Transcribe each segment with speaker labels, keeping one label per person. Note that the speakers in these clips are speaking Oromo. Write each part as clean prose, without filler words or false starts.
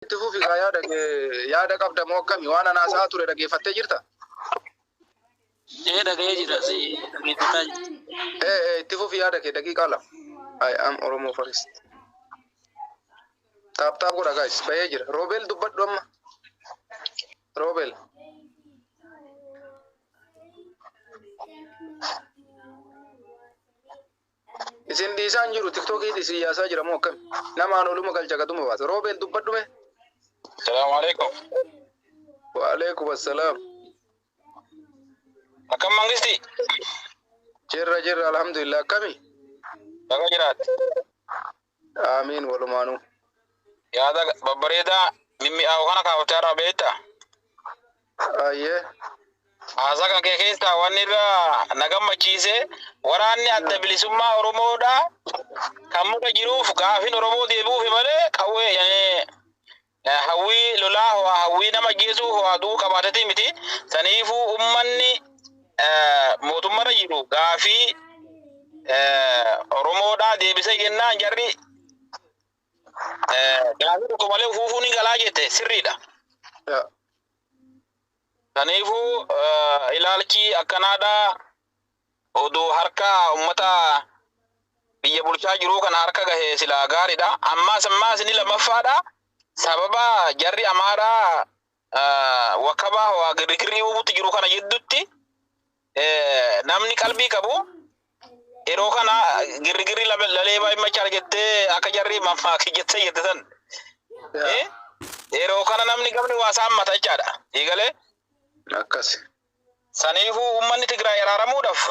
Speaker 1: Itti fufi kaa, yaada kee yaada qabda moo akkami? Waan ana haasa'aa ture dhageeffattee jirta?
Speaker 2: Ee, dhaga'ee jira, si dhageeffataa jira.
Speaker 1: Ee, itti fufi yaada kee daqiiqaa 2. I am Oromo first. Tap tap godha guys, bahee jira. Roobeel, dubbadhu amma. Roobeel. Isin dhiisaan jiru, TikTokii isin yaasaa jira moo akkami? Namaan oluma galcha, gaduma baasa. Roobeel, dubbadhu mee.
Speaker 3: Salaamu alaikum.
Speaker 1: Waalaikum assalaam.
Speaker 3: Akkam mangisti?
Speaker 1: Jirra, jirra, alhamdulillah, akkami?
Speaker 3: Baga jiraatte.
Speaker 1: Amiin, walumaanuu.
Speaker 3: Yaada babbareedaa mimmi'aawu kana kaafatee har'a beektaa?
Speaker 1: Ayyee.
Speaker 3: Haasaa kan kee keessaa wanni irra na gammachiise, waraanni Adda Bilisummaa Oromoodha kan muka jiruuf gaafin Oromoo deebi'uuf malee qawwee yani hawwii lolaa ho'aa, hawwii nama ajjeesuu ho'aa du'uu qabaatetii miti. Saniifuu ummanni mootummarra jiru gaafii Oromoodha deebisee jennaan jarri gaafii tokko malee ufuufuu ni galaa jette, sirriidha. Kanaafuu ilaalchi akkanaadha. Odoo harka ummata biyya bulchaa jiruu kana harka gahe silaa gaariidha. Ammaas ammaas inni lammaffaadha. Sababa jarri Amaaraa wakabaa waa girgirrii uumutti jiru kana jidduutti, namni qalbii qabu yeroo kana girgirrii laleebaa hin machaal jettee, akka jarri mammaakii jettee jette san. Yeroo kana namni gamni waa saammata jechaadha. Eegalee.
Speaker 1: Akkas.
Speaker 3: Saniifuu uummanni Tigraay araaramuudhaaf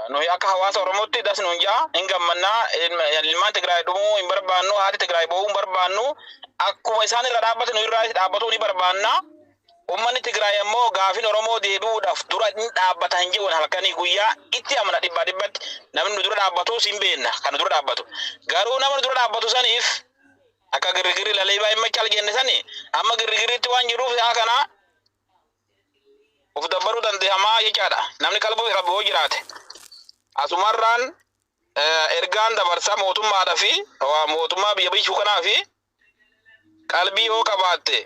Speaker 3: nuyi akka hawaasa Oromootti das nuun ja'a, hin gammannaa. Ilmaan Tigraay dhumuu hin barbaannu, haati Tigraay boo'uu hin barbaannu, akkuma isaan irra dhaabbatan nu irraa dhaabbatuu ni barbaanna. Uummanni Tigraay ammoo gaafin Oromoo deebi'uudhaaf dura hin dhaabbata hin jedhu, halkanii guyyaa itti amana dhibbaa dhibbatti. Namni nu dura dhaabbatu hin beekna, kan nu dura dhaabbatu. Garuu nama nu dura dhaabbatu saniif akka girgirri laleebaa hin machaal jenne sani, amma girgirriitti waan jiruuf haa kana of dabbaruu danda'amaa jechaadha. Namni qalbii qabu yoo jiraate. Asumarraan ergaan dabarsa mootummaadhaa fi mootummaa biyya bulchuu kanaa fi qalbii yoo qabaatte,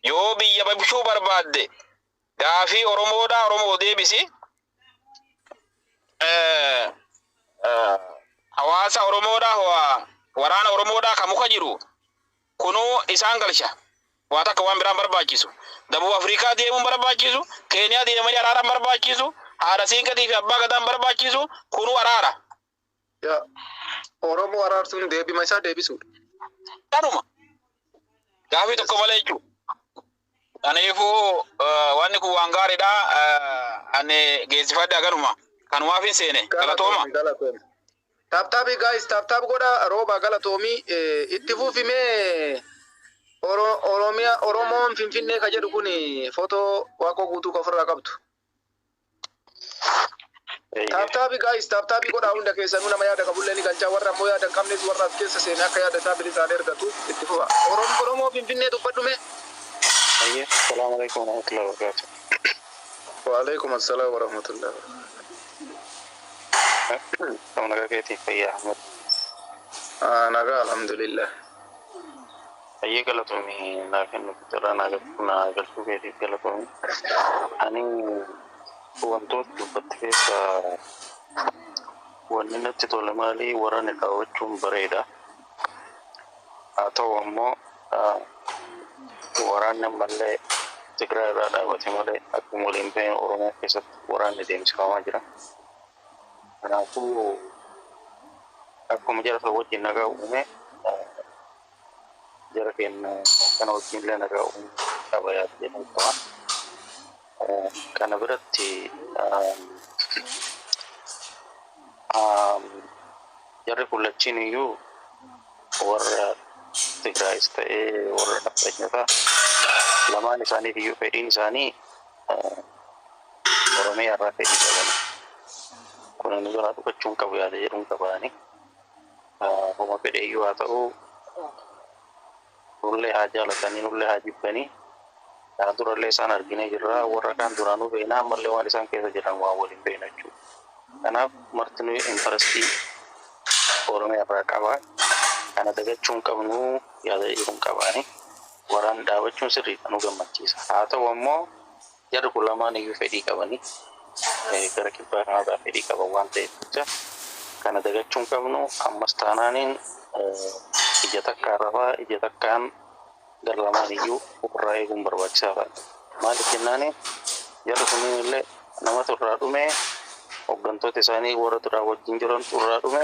Speaker 3: yoo biyya bulchuu barbaadde, gaafii Oromoodhaa Oromoo deebisi. Hawaasa Oromoodhaa, waraana Oromoodhaa kan muka jiru kunuu isaan galcha. Waa takka waan biraan barbaachisu. Dabub Afrikaa deemuun barbaachisu, Keeniyaa deemanii araaraan barbaachisu, haadha siinqeetii fi abbaa gadaan barbaachisu, kunuu araara.
Speaker 1: Yaa. Oromoo araarsuun deebima isaa deebisuudha.
Speaker 3: Kanuma. Gaafii tokko malee jechuudha. Kanaafuu wanni kun waan gaariidha. Ani geessifadhe aganuma. Kanumaaf hin seene. Galatooma.
Speaker 1: Galatoomi. Tap tap guys, tap tap godha. Rooba, galatoomii. Itti fufimee, Oromiyaa Oromoon Finfinnee ka jedhu kun footoo Waaqoo Guutuu ka ofirraa qabdu. Tap tap guys, tap tap godha hunda keessanuu. Nama yaada qabullee ni galchaa, warra ammoo yaada hin qabnes warra as keessa seenee akka yaada isaa bilisaan ergatu itti fufa. Oromoo Finfinnee, dubbadhu mee.
Speaker 4: Ayyee, salaamu alaikum warahmatullahi wabarakatuh.
Speaker 1: Waalaikum assalaam warahmatullahi.
Speaker 4: Akkam, nagaa keetii, fayyaa Ahmed?
Speaker 1: Nagaa, alhamdulillah.
Speaker 4: Ayyee, galatoomii, naa kennu carraa naa galchuu keetiif galatoomii. Ani wantoota dubbatte keessaa wanni natti tole maali, waraanni kaawwachuun bareeda. Haa ta'u ammoo waraanni ammallee Tigraay irraa dhaabate malee akkuma waliin baheen Oromoo keessatti waraanni deemsifamaa jira. Kanaafuu akkuma jara sana wajjin nagaa uume, jara keenya kana wajjin illee nagaa uumuu qaba yaada jedhamu qaba. Kana biratti jarri kun lachiin iyyuu, warra Tigraayis ta'ee warra nafxanyotaa, lamaan isaaniif iyyuu fedhiin isaanii Oromiyaa irraa fedhii qaban. Kun inni biraa dhugachuu hin qabu yaada jedhuun qabaani. Homa fedhe iyyuu haa ta'u, nullee haa jaalatanii, nullee haa jibbanii. Kana durallee isaan arginee jirra. Warra kaan duraanuu beekna, ammallee waan isaan keessa jiran waan waliin beekna jechuudha. Kanaaf martinuu interestii Oromiyaa irraa qaba. Kana dagachuu hin qabnu. Yaada jedhuun qabaani. Waraanni dhaabachuun sirriidha, nu gammachiisa. Haa ta'u ammoo jarri kun lamaan iyyuu fedhii qabanii gara kibbaa kanarraa fedhii qaban waan ta'eef jecha kana dagachuu hin qabnu. Ammas taanaaniin ija takkaan rafaa ija takkaan gara lamaan iyyuu ofirraa eeguun barbaachisaadha. Maaliif jennaani, jarri kunniin illee namatu irraa dhume, hooggantoota isaanii warra duraa wajjin jirantu irraa dhume.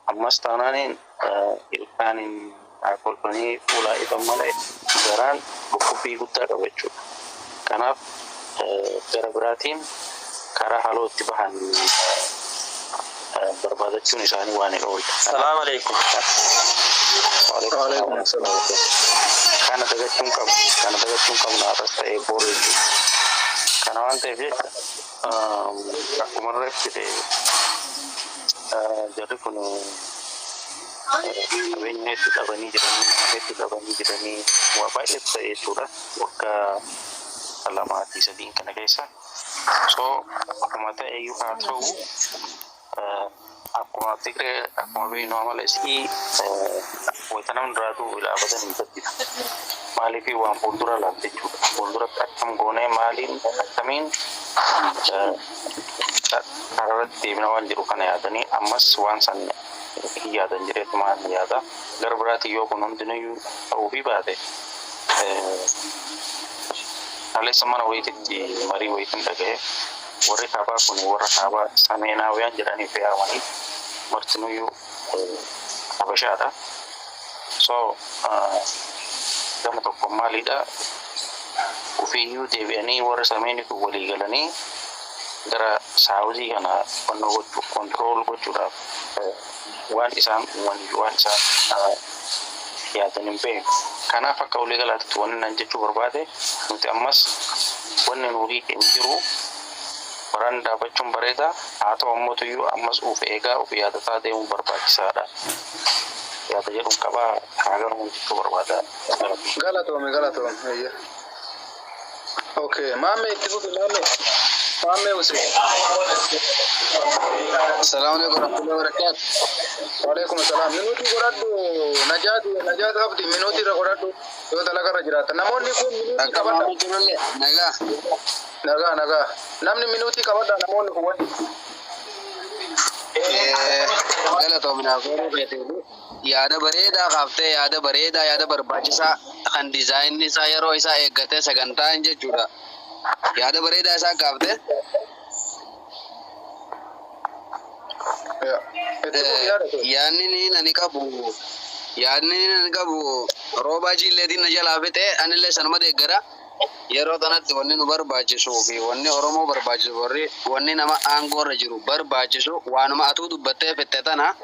Speaker 4: Ammas taanaaniin ilkaaniin haa kolfanii fuulaa ifan malee garaan dhukkubbii guddaa qaba jechuudha. Kanaaf gara biraatiin karaa haloo itti bahan barbaadachuun isaanii waan hin oolle.
Speaker 2: Salaam alaikum.
Speaker 1: Waalaikum salaam.
Speaker 4: Kana dagachuun qabu. Kana dagachuun qabnu har'as ta'ee boru jechuudha. Kana waan ta'eef jecha akkuma irra ibsite, jarri kun qabeenya hedduu dhabanii jiranii, hedduu dhabanii jiranii, waa baay'eetu ta'e jechuudha. Waggaa 2 fi 3n kana keessa. So akkuma ta'e iyyuu haa ta'u, akkuma Tigree akkuma beeknu amala isii wayita namni duraatu ilaabadan hin gaddita. Maaliif waan fuuldura laalte jechuudha. Fuulduratti akkam goonee, maaliin, akkamiin karaa irratti deemna waan jiru kana yaadanii ammas waan san hin yaadan jedheetumaan yaada. Gara biraatiin yoo kun hundinuyyuu ta'uufii baate, kaleessa mana wayititti marii wayitin dhagaye, warri kaabaa kun warra kaabaa sameenaawiyaan jedhanii fe'amanii martinuyyuu habashaadha. So gama tokko maalidha, ofiiyyuu deebi'anii warri sameeni kun walii galanii gara southii kana qonnoo gochuu, control gochuudhaaf waan isaan uumanii fi waan isaan yaadan hin beeku. Kanaaf akka walii galaatti wanni nan jechuu barbaade, nuti ammas wanni nu hiike hin jiru. Waraanni dhaabbachuun bareeda, haa ta'u ammoo ammas uf eegaa, uf yaadataa deemuun barbaachisaadha. Yaada jedhuun qabaa, haa garuu jechuu barbaada.
Speaker 1: Galatoome, galatoome. Ayya. Okay, maammee itti fufi, maammee. Maammee Usee.
Speaker 5: Assalamu alaikum warahmatullahi wabarakatuh.
Speaker 1: Waalaikum salaam. Minuutii godhadhu, Najaati, Najaat Abdi, minuutii irra godhadhu yoo dalaga irra jiraata. Namoonni kun minuutii
Speaker 5: Akka
Speaker 1: qabadha.
Speaker 5: maamii jirullee nagaa.
Speaker 1: Nagaa, nagaa. Namni minuutii qabadha, namoonni kun wani.
Speaker 5: Galatoominaaf yeroo keetiif yaada bareedaa kaaftee, yaada bareedaa, yaada barbaachisaa kan designni isaa yeroo isaa eeggatee sagantaan jechuudha. Yaada bareedaa isaa kaaftee.
Speaker 1: Itti fufi yaada kee.
Speaker 5: Yaadni ni ani qabu roobaa jiilleetiin na jalaa fixee, anillee sanuma deeggara. Yeroo kanatti wanni nu barbaachisuu fi wanni Oromoo barbaachisu, warri wanni nama aangoo irra jiru barbaachisu, waanuma atuu dubbattee fixxe tana,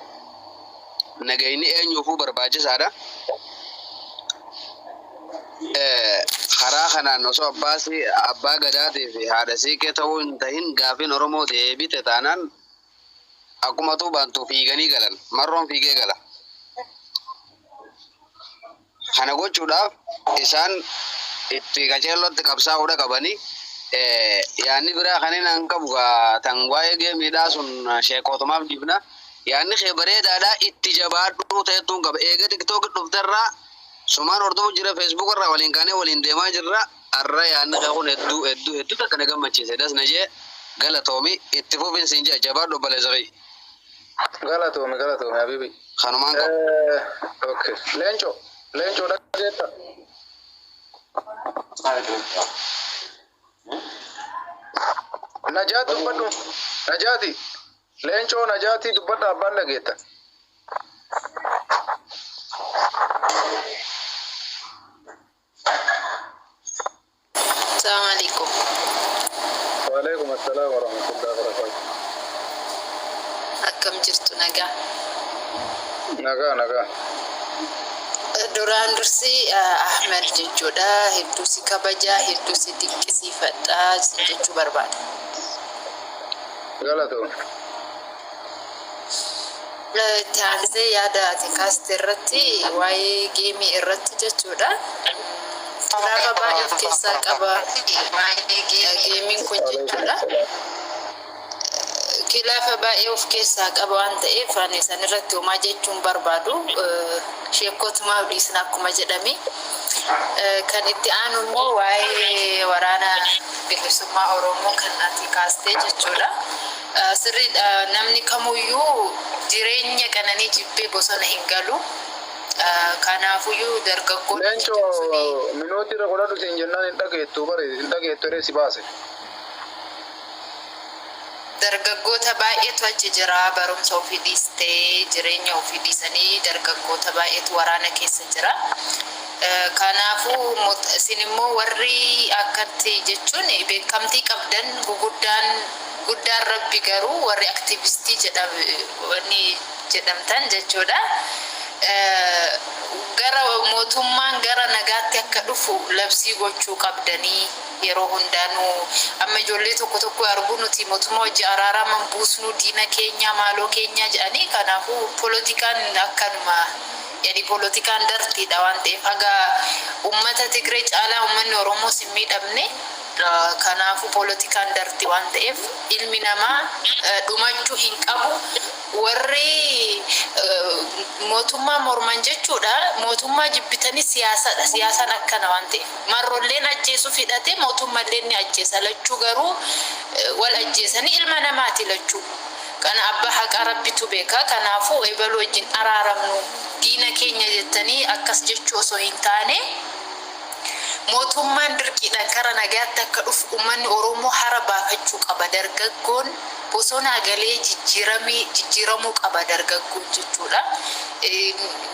Speaker 5: nagayni eenyuufuu barbaachisaadha. Karaa kanaan osoo abbaa gadaatii fi haadha siiqee ta'uu hin tahin gaafiin Oromoo deebite taanaan, akkuma atuu baantu fiiganii galan, marroon fiigee gala. Kana gochuudhaaf isaan itti qaceellootti qabsaa'uudha qabanii. Yaadni biraa kan inni an qabu gaa tan waa'ee gameiidhaa sun sheekootumaaf dhiifna. Yaadni kee bareedaadha, itti jabaadhuu ta'ettuun qaba. Eega TikTok dhufterraa sumaan hordofu jira, Facebook irraa waliin kaanee waliin deemaa jirra. Har'a yaadni kee kun hedduu hedduu hedduu takka na gammachiise. Das na jee, galatoomi, itti fufiin siin jee, jabaadhu obboleessa kiyya.
Speaker 1: Galatoomi, galatoomi Habibi.
Speaker 5: Kanumaan qaba.
Speaker 1: Okay. Leenco, Leenco dhageetta. Najaat dubbadhu. Najaati. Leencoo, Najaati dubbadha, abbaan dhageetta.
Speaker 6: Assalamu alaikum.
Speaker 1: Waalaikum assalam warahmatullahi wabarakatuh.
Speaker 6: Akkam jirtu, nagaa?
Speaker 1: Nagaa, nagaa.
Speaker 6: Duraan dursi Ahmed jechuudha. Hedduu si kabajaa, hedduu si dinqisiifadha jechuu barbaada.
Speaker 1: Galatoom.
Speaker 6: Itti aansee yaada ati kaaste irratti, waa'ee gameii irratti jechuudha. Kilaba baay'ee of keessaa qaba gameiin kun jechuudha. Kilaafa baay'ee of keessaa qaba waan ta'eef ani san irratti homaa jechuun barbaadu, sheekootumaaf dhiisna akkuma jedhame. Kan itti aanu immoo waa'ee waraana bilisummaa Oromoo kan ati kaastee jechuudha. Sirriidha, namni kamuyyuu jireenya qananii jibbee bosona hin galu. Kanaafuyyuu dargaggoonni
Speaker 1: Leencoo,
Speaker 6: jechuun suni
Speaker 1: minuutii irra godhadhu siin jennaan hin dhageettu, bare hin dhageettu jedhee si baase.
Speaker 6: Dargaggoota baay'eetu achi jira, barumsa ofii dhiistee, jireenya ofii dhiisanii dargaggoota baay'eetu waraana keessa jira. Kanaafuu isin immoo warri akkatti jechuun beekamtii qabdan guguddaan guddaan rabbi garuu warri aktivistii wanni jedhamtan jechuudha. Gara mootummaan gara nagaatti akka dhufu labsii gochuu qabdanii. Yeroo hundaanuu amma ijoollee tokko tokko arguu nuti mootummaa hojii araaraman buusnuu, diina keenya maaloo keenya jedhanii. Kanaafuu polotikaan akkanuma yani polotikaan dartiidha waan ta'eef haga ummata Tigree caalaa ummanni Oromoos hin miidhamne. Kanaafuu polotikaan darti waan ta'eef ilmi namaa dhumachuu hin qabu. Warri mootummaa morman jechuudha, mootummaa jibbitanii siyaasadha, siyaasaan akkana waan ta'eef marrolleen ajjeesuuf hidhate, mootummallee ni ajjeesa. Lachuu garuu wal ajjeesanii ilma namaati lachuu. Kana abbaa haqaa rabbitu beeka. Kanaafuu ebaluu wajjin araaramnu, diina keenya jettanii akkas jechuu osoo hin taane, mootummaan dirqiidhaan kara nagaatti akka dhufu uummanni Oromoo hara baafachuu qaba. Dargaggoon bosonaa galee jijjiiramee jijjiiramuu qaba dargaggoon jechuudha.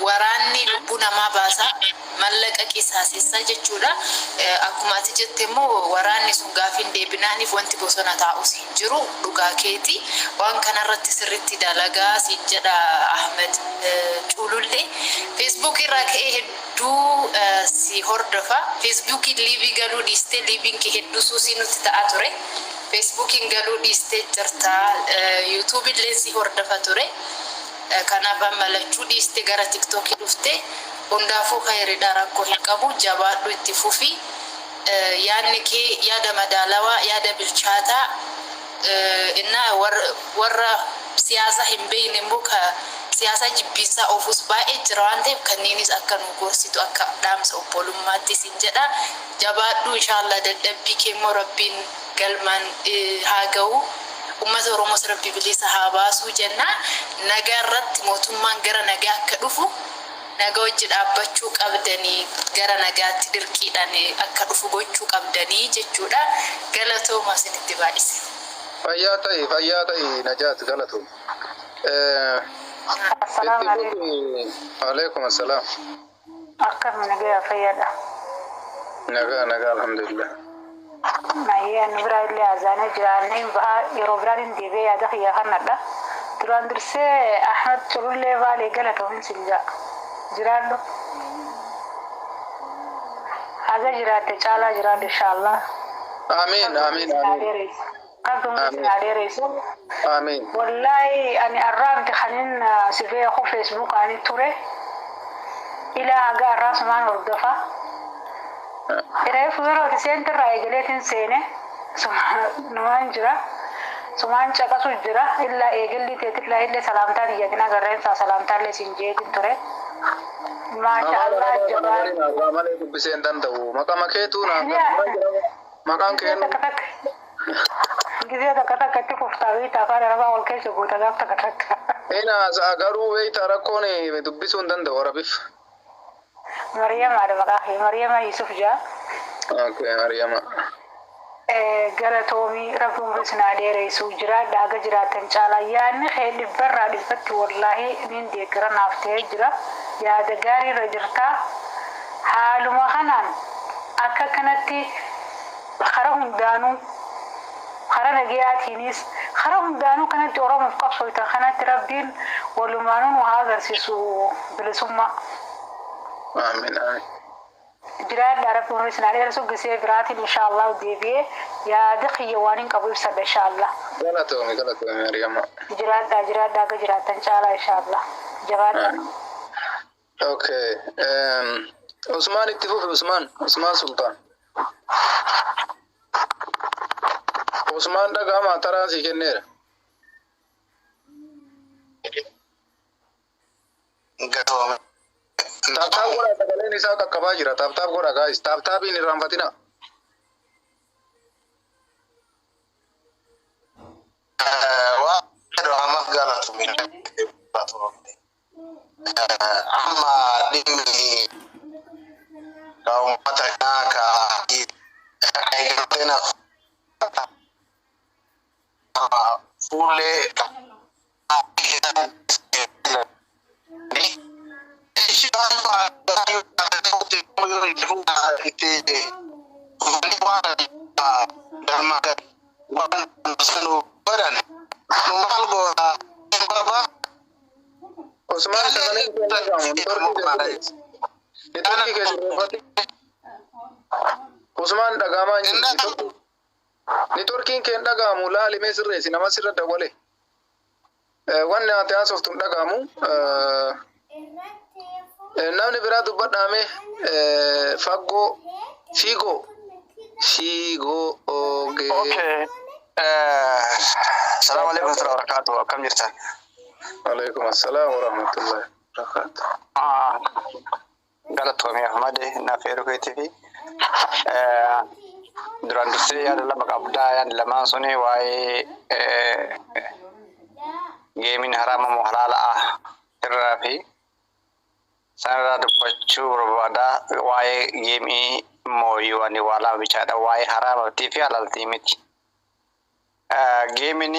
Speaker 6: Waraanni lubbuu namaa baasa, mallaqa qisaasessaa jechuudha. Akkuma ati jette immoo waraanni sun gaafiin deebinaaniif wanti bosona taa'us hin jiru, dhugaa keeti. Waan kanarratti sirriitti dalagaa siin jedha Ahmed Culullee. Facebook irraa ka'ee hedduu si hordofa. Facebookiin live galuu dhiistee, liveiin kee hedduu suusii nutti ta'aa ture. Facebookiin galuu dhiistee jirta. YouTube illee si hordofa ture. Kanaaf amma lachuu dhiistee gara TikTokii dhufte. Hundaafuu khayriidha, rakkoo hin qabu. Jabaadhu, itti fufi. Yaadni kee yaada madaalawaa, yaada bilchaataa. Innaa warra siyaasa hin beekne immoo ka siyaasa jibbiinsaa ofuus baay'ee jira waan ta'eef kanneenis akka nu gorsitu akka dhaamsa obbolummaatti sin jedha. Jabaadhu, inshallah dadhabbii kee immoo rabbiin galmaan haa ga'u. Uummata Oromoos rabbi bilisa haa baasuu jenna. Nagaa irratti mootummaan gara nagaa akka dhufu nagaa wajji dhaabbachuu qabdanii, gara nagaatti dirqiidhaan akka dhufu gochuu qabdanii jechuudha. Galatooma, isinitti baay'ise.
Speaker 1: Fayyaa ta'i, fayyaa ta'i Najaat, galatoom.
Speaker 7: Assalaamu alaikum.
Speaker 1: Alaikum assalaam.
Speaker 7: Akkam, nagaya, fayyaadha?
Speaker 1: Nagaa, nagaa, alhamdulillah.
Speaker 7: Nayyee, nu biraa illee azaanee jiraannee bahaa, yeroo biraan hin deebi'ee yaada kiyya kannadha. Duraan dursee Ahmad Culullee Baalee galatoomin sin ja'a. Jiraadhu. Haga jiraatte caalaa jiraadhu, inshaallah.
Speaker 1: Amiin, amiin, amiin.
Speaker 7: Rabbi umrii haa dheeressu.
Speaker 1: Amiin.
Speaker 7: Wallahi ani arraa miti kanin si beeku, Facebook ani ture. Ilaa haga arraa sumaan hordofa. Reefu yeroo ati seentirraa eegaleetiin seene numaan jira. Sumaan caqasu jira. Illaa eegalli teetillaa illee salaamtaa tiyyatin agarreensaa salaamtaallee siin jeetin ture. Maasha Allah, jabaa.
Speaker 1: Malee dubbisee hin danda'u. Maqama keetuu naan maqaan kee
Speaker 7: Gisee takka takka. Gisee takka takkatti kuftaa beektaa, afaan arabaa wal keessa guuta gaaf takka takka.
Speaker 1: Ina garuu beektaa, rakkoon dubbisuu hin danda'u Arabiif.
Speaker 7: Mariyamaadha maqaa kee. Mariyama Yusuf jaa.
Speaker 1: Okay, Mariyama.
Speaker 7: Galatoomii, rabbi umrii isin haa dheeressu, jiraadha haga jiraatan caalaa. Yaadni kee dhibbarraa dhibbatti wallaahi nin deeggara, naaf ta'ee jira. Yaada gaarii irra jirtaa. Haaluma kanaan akka kanatti kara hundaanuu, kara nagayaatiinis, kara hundaanuu kanatti Oromoof qabsooytan kanatti rabbiin walumaanuu nu haa agarsiisu bilisummaa.
Speaker 1: Amiin, amiin.
Speaker 7: Jiraadha, rabbi umrii isin haa dheeressu. Gisee biraatiin inshaallah deebi'ee yaada kiyya waan hin qabu ibsadha, inshaallah.
Speaker 1: Galatoomi, galatoomi Mariyama.
Speaker 7: Jiraadha, jiraadha, akka jiraattan caalaa, inshaallah. Jabaadha.
Speaker 1: Okay. Usmaan, itti fufi Usmaan. Usmaan Sultaan. Usmaan, dhaga'amaa? Taraa sii kenneera.
Speaker 8: Galatoome.
Speaker 1: Tap tap godhaa, sagaleen isaa qaqqabaa jira. Tap tap godhaa guys. Tap tapiin irraanfatina.
Speaker 8: Waan jedhu amma galatoome. Amma dhimmi ka uummata kanaa ka eegalteen fuullee
Speaker 1: Usmaan, sagaleen kee hin dhaga'amu. Networkii keessa buufate. Usmaan, dhaga'amaa hin jiru. Networkiin kee hin dhaga'amu, laalimee sirreessi, nama sirra dawwale. Wanni ati haasoftu hin dhaga'amu. Namni biraa dubbadhaame, faggoo fiigoo fiigoo ogee.
Speaker 9: Okay. Assalamu alaikum warahmatullahi wabarakatuh. Akkam jirtan?
Speaker 1: Alaikum assalaam wa rahmatullahi wa barakatuh.
Speaker 9: Ah, galatoomii Ahmad naaf yeroo keetii fi duraan dursee yaada lama qabdaa. Yaadni lamaan suni waa'ee gameiin haraama moo halaala irraa fi sanarraa dubbachuu barbaada. Waa'ee gameii immoo ani waa lama bichaadha. Waa'ee haraamatii fi halaaltii miti. Gameiin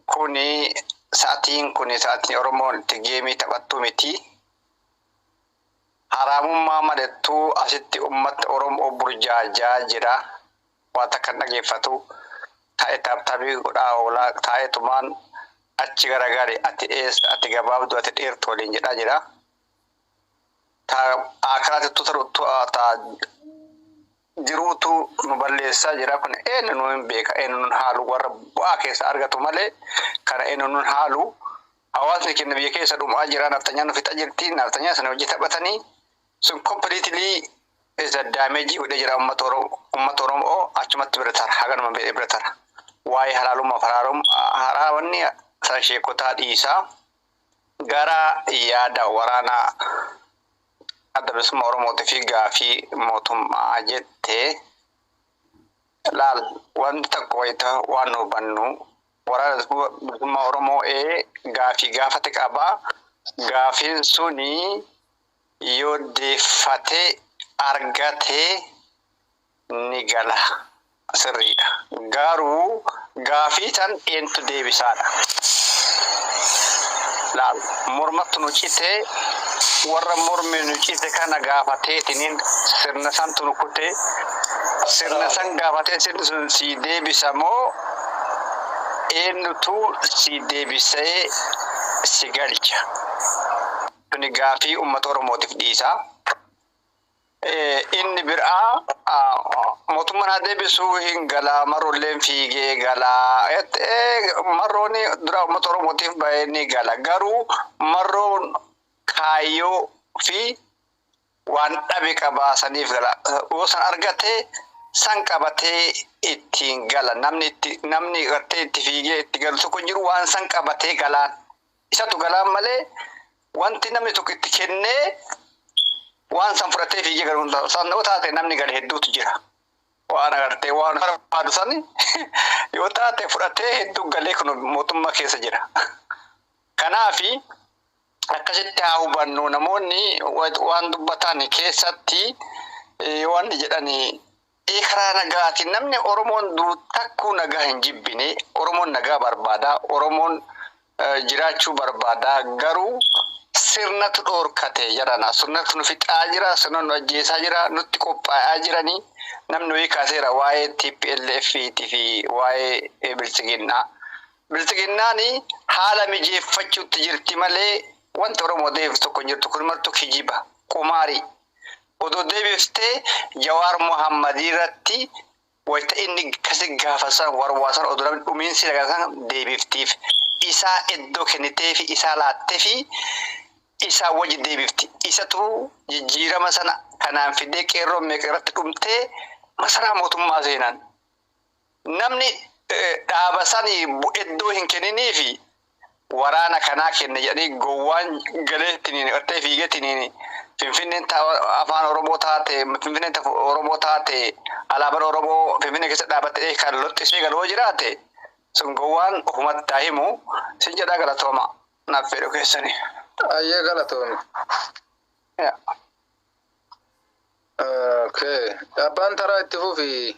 Speaker 9: kuni, sa'atiin kuni sa'atiin Oromoon itti gameii taphattu miti. Haraamummaa malettuu asitti uummata Oromoo burjaajaa jira. Waan takka hin dhageeffatu. Taa'ee tap tapii godhaa oolaa, taa'eetumaan achi garagaali, ati eessa, ati gabaabduu, ati dheertu waliin jedhaa jira. Akiraatti ta jiruutu nu balleessaa jira. Kun eenyu nu hin beeka, eenyu nun haalu, warra bu'aa keessa argatu malee kana eenyu nun haalu. Hawaasni keenya biyya keessa dhumaa jira. Nafxanyaan nu fixaa jirti. Nafxanyaa sana hojii taphatanii sun completely isa damage godhee jira uummata Oromoo. Uummata Oromoo achumatti bira tara, haganuma bira tara. Waa'ee halaalummaa fi haraamanni sana sheekotaa dhiisaa gara yaada waraanaa Adda Bilisummaa Oromootii fi gaafii mootummaa jettee, laal, wanti tokko wayita waan hubannu, waraana bilisummaa Oromoo gaafii gaafate qabaa. Gaafiin suni yoo deeffatee argatee ni gala, sirriidha. Garuu gaafii san eentu deebisaadha? Laal, mormatti nu citee, warra mormi nu cite kana gaafateetiniin sirna santu nu kutee, sirna san gaafatee sirni sun sii deebisa moo eenyutu si deebisee si galcha? Kuni gaafii uummata Oromootiif dhiisa. Inni biraa, mootummaan haa deebisuu, hin galaa, marolleen fiigee galaa. Marroon dura uummata Oromootiif bahee ni gala. Garuu marroon kaayyoo fi waan dhabe qabaasaniif gala. Yoo san argate san qabatee ittiin gala. Namni itti namni gartee itti fiigee itti galu tokko hin jiru, waan san qabatee galaan. Isatu galaan malee wanti namni tokko itti kennee waan san fudhatee fiigee galu hin ta'u. San yoo taate namni gale hedduutu jira. Waan agartee waan barbaadu sani yoo taate fudhatee hedduu galee kun mootummaa keessa jira. Kanaafi akkasitti haa hubannu. Namoonni waan dubbatan keessatti waan jedhani karaa nagaatiin namni Oromoon dur takkuu nagaa hin jibbine. Oromoon nagaa barbaada, Oromoon jiraachuu barbaada, garuu sirnatu dhoorkate jedhana. Sirnatu nu fixaa jira, sirna nu ajjeesaa jira, nutti qophaa'aa jiranii. Namni wayii kaaseera waa'ee TPLF fi waa'ee Biltsiginnaa. Biltsiginnaan haala mijeeffachuutti jirti malee wanti Oromoo deebiif tokko hin jirtu. Kun martu kijiba, qumaarii. Odoo deebiftee Jawaar Mohammadii irratti wayita inni kasi gaafa san warwaasan, odoo namni dhumiinsi san deebiftiif, isaa iddoo kennitee fi isaa laattee fi isaa wajji deebifti. Isatu jijjiirama sana kanaan fidee qeerroon meeqa irratti dhumtee masaraa mootummaa seenan. Namni dhaaba sani iddoo hin kenniniifi Waraana kanaa kenne jedhanii gowwaan galee tiniin gartee fiigee tiniin Finfinneen afaan Oromoo taate, Finfinneen Oromoo taate, alaabaan Oromoo Finfinnee keessa dhaabattee kan loxxisee galoo jiraate sun gowwaan ofumatti haa himu sin jedhaa. Galatooma naaf fedhu keessanii.
Speaker 1: Ayyee, galatoomi. Okay. Abbaan taraa itti fufi.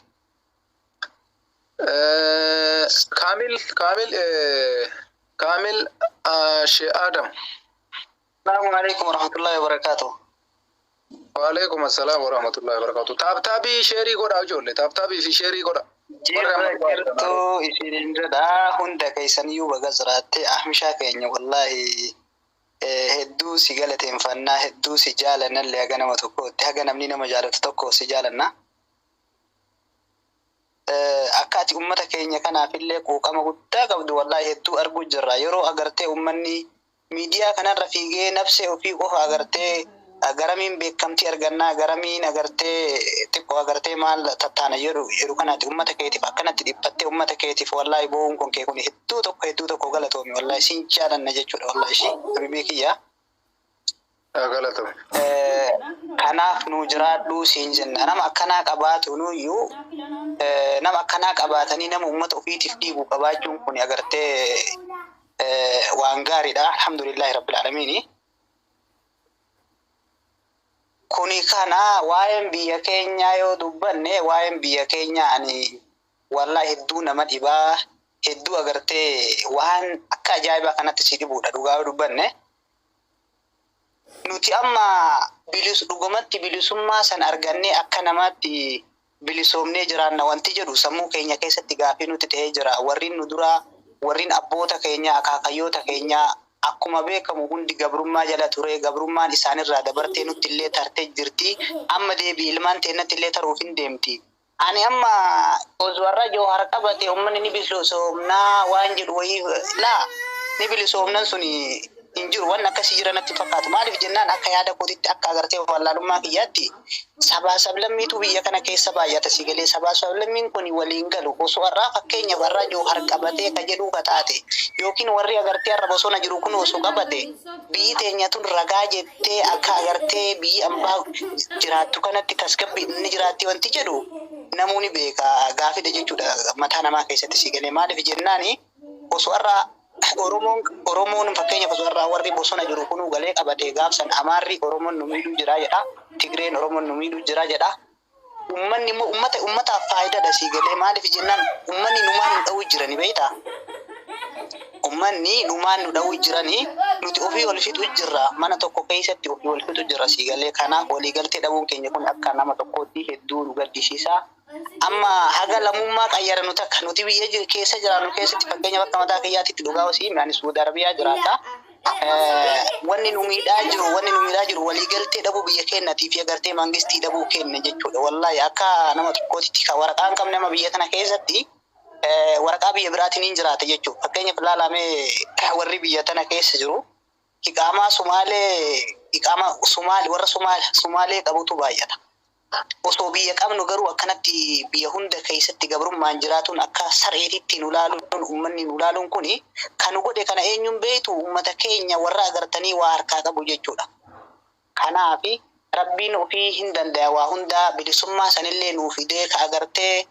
Speaker 1: Kaamil, Kaamil, Kaamil Shee Adam.
Speaker 2: Assalamu alaikum warahmatullahi wabarakatuh.
Speaker 1: Waalaikum assalam warahmatullahi wabarakatuh. Tap tapii share godhaa ijoollee. Tap tapii fi share godha.
Speaker 2: Jirra, jirtu isin jedha. Hunda keessaniyyuu baga jiraatte. Ahmishaa keenya, wallaahi hedduu si galateeffannaa, hedduu si jaalannallee. Haga nama tokkootti, haga namni nama jaalatu tokko si jaalanna. Akka ati ummata keenya kanaafillee quuqama guddaa qabdu wallaahi hedduu arguu jirra. Yeroo agartee ummanni miidiyaa kanarra fiigee nafsee ofii qofa agartee garamiin beekamtii argannaa, garamiin agartee xiqqoo agartee maal tattaana jedhu jedhu kanaati, ummata keetiif akkanatti dhiphattee ummata keetiif wallaahi bo'uun kun kee kun hedduu tokko, hedduu tokko galatoomi. Wallaahi sin jaalanna jechuudha, wallaahi ishii habibii kiyya.
Speaker 1: Galatoomi.
Speaker 2: Kanaaf nu jiraadhuu siin jenna. Nama akkanaa qabaatu nuyyuu, nama akkanaa qabaatanii nama ummata ofiitiif dhiibu qabaachuun kun agartee waan gaariidha. Alhamdulillahi rabbil aalamiini. Kuni kana waa'een biyya keenyaa yoo dubbanne, waa'een biyya keenyaa ani wallaahi hedduu nama dhibaa, hedduu agartee waan akka ajaa'ibaa kanatti si dhibuudha dhugaa yoo dubbanne. Nuti amma bilis dhugumatti bilisummaa san argannee akka namaatti bilisoomnee jiraanna wanti jedhu sammuu keenya keessatti gaafii nuti ta'ee jira. Warreen nu duraa, warreen abboota keenya, akaakayyoota keenya, akkuma beekamu hundi gabrummaa jala ture. Gabrummaan isaanirraa dabartee nutti illee tartee jirti. Amma deebii ilmaan teennatti illee taruuf hin deemti. Ani amma osoo har'a Joohar qabate uummanni ni bilisoomnaa waan jedhu wayii laa ni bilisoomnan suni hin jiru, waan akkasii jira natti fakkaatu. Maaliif jennaan, akka yaada kootitti, akka agartee wallaalummaa kiyyaatti, sabaa sablammiitu biyya kana keessa baay'ata. Si galee, sabaa sablammiin kun waliin galu. Osoo har'aa fakkeenyaaf har'aa Joohar qabatee ka jedhuu ka taate yookiin warri agartee har'a bosona jiru kun osoo qabate, biyyi teenya tun ragaa jettee akka agartee biyyi ambaa jiraattu kanatti tasgabbii inni jiraatti wanti jedhu namuu ni beeka, gaafidha jechuudha mataa namaa keessatti. Si galee, maaliif jennaani, osoo har'a Oromoon fakkeenyaaf osoo har'a warri bosona jiru kunuu galee qabate, gaafsan Amaarri Oromoon nu miidhuu jira jedha, Tigreen Oromoon nu miidhuu jira jedha. Ummanni immoo ummata ummataaf faayidaadha. Si galee, maaliif jennaan, ummanni numaan nu dha'uu jirani beektaa? Ummanni numaan nu dha'uu jirani, nuti ofii wal fixu jirra, mana tokko keessatti ofii wal fixu jirra. Si galee, kanaaf waliigaltee dhabuun keenya kun akka nama tokkootti hedduu nu gaddisiisa. Amma haga lammummaa qayyara nu takka nuti biyya keessa jiraannu keessatti, fakkeenya bakka mataa kiyyaatitti, dhugaa osii ani Suudi Arabiyaa jiraata. Wanni nu miidhaa jiru waliigaltee dhabuu biyya keenyatii fi agartee mangistii dhabuu keenya jechuudha. Wallaahi akka nama tokkootitti kan waraqaa hin qabne nama biyya kana keessatti waraqaa biyya biraatiin hin jiraata jechuudha. Fakkeenyaaf ilaalamee warri biyya tana keessa jiru iqaamaa Sumaalee, iqaamaa Sumaalee, warra Sumaalee qabutu baay'ata. Osoo biyya qabnu garuu akkanatti biyya hunda keessatti gabrummaan jiraatuun, akka sareetitti nu laaluun, uummanni nu laaluun kuni kan nu godhe kana eenyuun beektu? Uummata keenya warra agartanii waa harkaa qabu jechuudha. Kanaafi rabbiin ofii hin danda'a waa hundaa. Bilisummaa sanillee nuu fidee ka agartee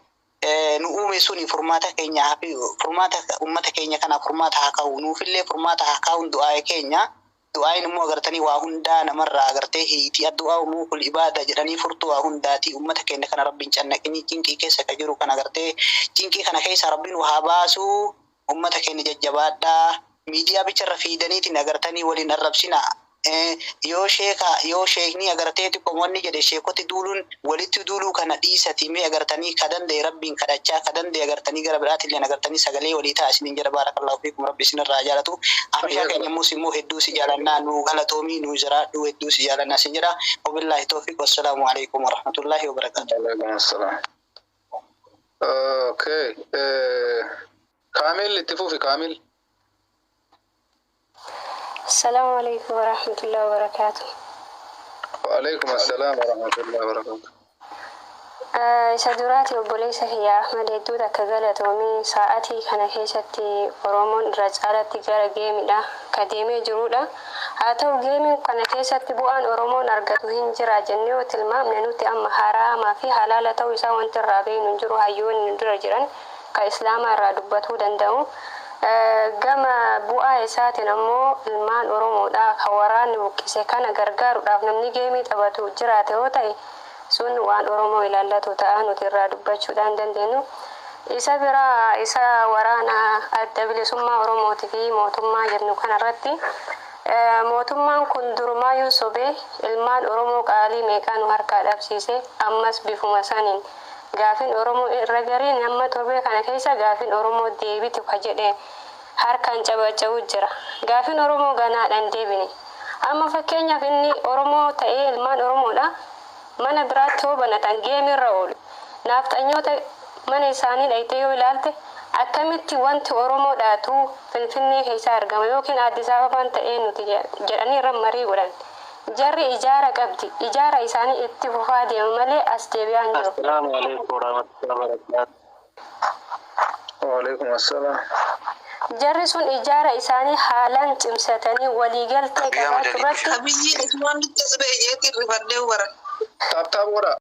Speaker 2: nu uume suni furmaata keenyaa fi furmaata uummata keenya kanaaf furmaata haa kaa'u, nuufillee furmaata haa kaa'uun du'aa keenya. Du'aayin immoo agartanii waa hundaa namarraa agartee hiitii, addu'aa muukul ibaada jedhanii, furtuu waa hundaati. Uummata keenya kana rabbiin cannaqinii cinqii keessa ka jiru kan agartee cinqii kana keessa rabbiin haa baasuu. Uummata keenya jajjabaadhaa. Miidiyaa bicharra fiidaniitiin agartanii waliin arrabsina. Yoo sheeka, yoo sheekni agartee xiqqoo wanni jedhe sheekoti duuluun, walitti duuluu kana dhiisati mee agartanii ka danda'e rabbiin kadhachaa, ka danda'e agartanii gara biraatillee agartanii sagalee walii ta'a isiniin jedha. Baarakallahu fiikum, rabbi isinirraa jaalatu. Ahmishaa keenya immoo immoo hedduu si jaalannaa, nuu galatoomii, nuu jiraadhu, hedduu si jaalannaa isin jedha. Wabillaahi tawfiiq, wassalaamu alaikum warahmatullaahi wabarakaatu.
Speaker 1: Alaikum assalam. Okay. Kaamil, itti fufi Kaamil.
Speaker 10: السلام عليكم ورحمة الله وبركاته.
Speaker 1: Waalaikum assalam warahmatullahi wabarakatuh.
Speaker 10: Isa duraati obboleessa kiyya Ahmad, hedduu takka galatoomii. Sa'atii kana keessatti Oromoon irra caalatti gara gameiidha ka deemee jirudha. Haa ta'u, gameii kana keessatti bu'aan Oromoon argatu hin jira jennee yoo tilmaamne, nuti amma haraamaa fi halaala ta'uu isaa wanti irraa beeknu hin jiru. Hayyoonni nu dura jiran ka Islaamaa irraa dubbatuu danda'u. Gama bu'aa isaatiin ammoo ilmaan Oromoodha ka waraanni buqqise kana gargaaruudhaaf namni gameii taphatu jiraate yoo ta'e, sun waan Oromoo ilaallatu ta'a, nuti irraa dubbachuudhaan dandeenyu. Isa biraa, isa waraana Adda Bilisummaa Oromootii fi mootummaa jennu kanarratti, mootummaan kun durumaayyuu sobee ilmaan Oromoo qaalii meeqaa nu harkaa dhabsiise. Ammas bifuma saniin gaafin Oromoo irra gariin amma torbee kana keessa gaafin Oromoo deebitu ka jedhe harkaan cabaca'uu jira. Gaafin Oromoo ganaadhaan deebine. Amma fakkeenyaaf inni Oromoo ta'ee ilmaan Oromoodha. Mana biraatti yoo banatan gameirra oolu. Naafxanyoota mana isaanii dhayitee yoo ilaalte, akkamitti wanti Oromoo dhaatu Finfinnee keessa argama yookiin Addis Ababaan ta'ee nuti jedhanii irra marii godhan. Jarri ijaara qabdi. Ijaara isaanii itti fufaa deema malee as deebi'aa hin jiru.
Speaker 4: Assalaamu alaikum warahmatullahi wabarakatuh.
Speaker 1: Waalaikum assalaam.
Speaker 10: Jarri sun ijaara isaanii haalaan cimsatanii waliigaltee qabaachuu irratti
Speaker 11: Abiyyi asumaan nutti as ba'e jeetiin rifadhee wara.
Speaker 1: Tap tap godha.